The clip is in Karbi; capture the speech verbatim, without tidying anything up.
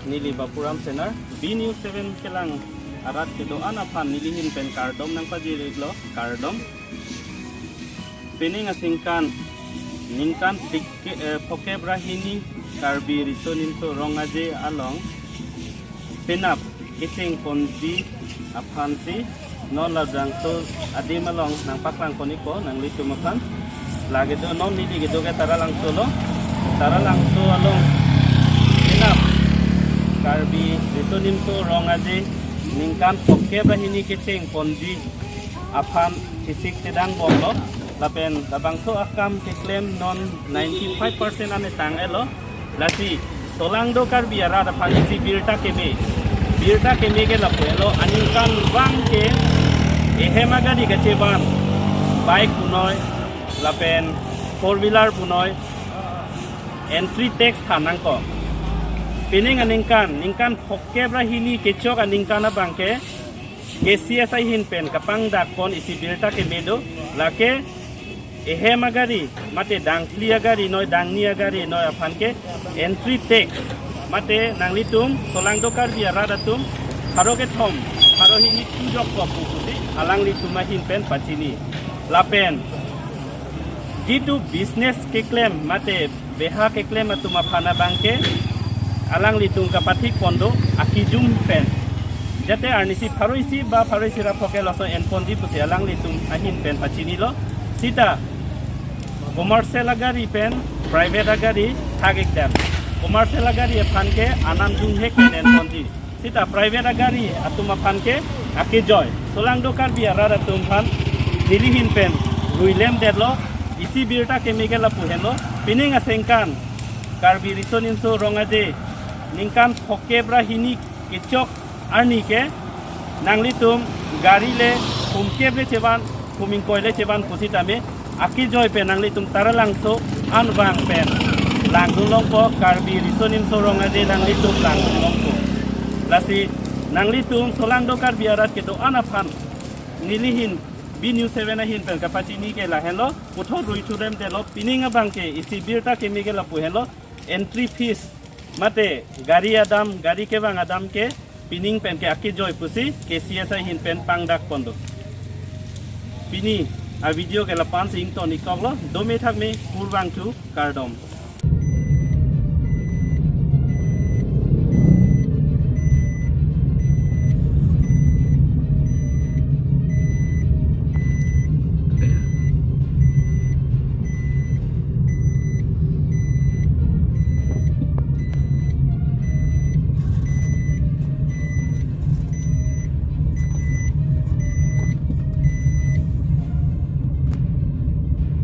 Neli Bapuram Senar, B News seven kelang arat kedo-an aphan nelihin pen kardom nangpajir-iklo, kardom. Pining aningkan, ningkan phike-, eh, phokep ra hini Karbi Riso Nimso Rong Aje along penap kecheng ponji aphansi non labangso adim along nangpaklang pon-ikpo nanglitum aphan. Lake do non neli kedo ke Taralangso lo. Taralangso along penap Karbi Riso Nimso Rong Aje ningkan phokep ra hini kecheng ponji aphan kisik tedang bomlo. Lapen labangso akam keklem non ninety-five percent ane tang-etlo. Lasi solangdo Karbi arat aphan isi birta keme. Birta keme ke lapu-etlo, aningkanvang ke ehem agari kachevan, bike punoi lapen four wheeler punoi entry tax than nangkok. Pining aningkan, ningkan phokep ra hini kechok aningkan abang ke K C S ahin pen kapangdak pon isi birta keme do, lake ehem agari, mate dangphli agari noi, dangni agari noi aphan ke entry tax, mate nanglitum solangdo Karbi arat atum pharo kethom, pharo hini thujok kok pu pusi alanglitum ahin pen pachini. Lapen jitu business keklem mate beha keklem atum aphan abang ke alanglitum kapathik pon do akijum pen. Jate arnisi pharo isi ba pharo isi ra phokep laso en ponji pusi alanglitum ahin pen pachinilo. Sita commercial agari pen private agari thak-ik dam. Commercial agari aphan ke anam dunghek pen en ponji. Sita private agari atum aphan ke akejoi. Solangdo Karbi arat atum aphan nelihin pen ruilem detlo, isi birta keme ke lapu henlo. Pining aningkan Karbi Riso Nimso Rong Aje ningkan phokep ra hini kechok arni ke nanglitum gari le phumkep le chevan, phum ingkoi le chevan pusitame akejoi pen nanglitum Taralangso anvang pen langdun longpo, Karbi Riso Nimso Rong Aje nanglitum langdun longpo. Lasi nanglitum solangdo Karbi arat kedo-an aphan nelihin B News seven ahin pen kapachini ke lahenlo. Puthot rui thurem detlo, pining abang ke isi birta keme ke lapu henlo, entry fees mate gari adam, gari kevang adam ke pining pen ke akejoi pusi K C S ahin pen pangdak pon do. Pini avideo ke lapu-ansi ington-ik koklo, dome thakme, kurvangthu, kardom.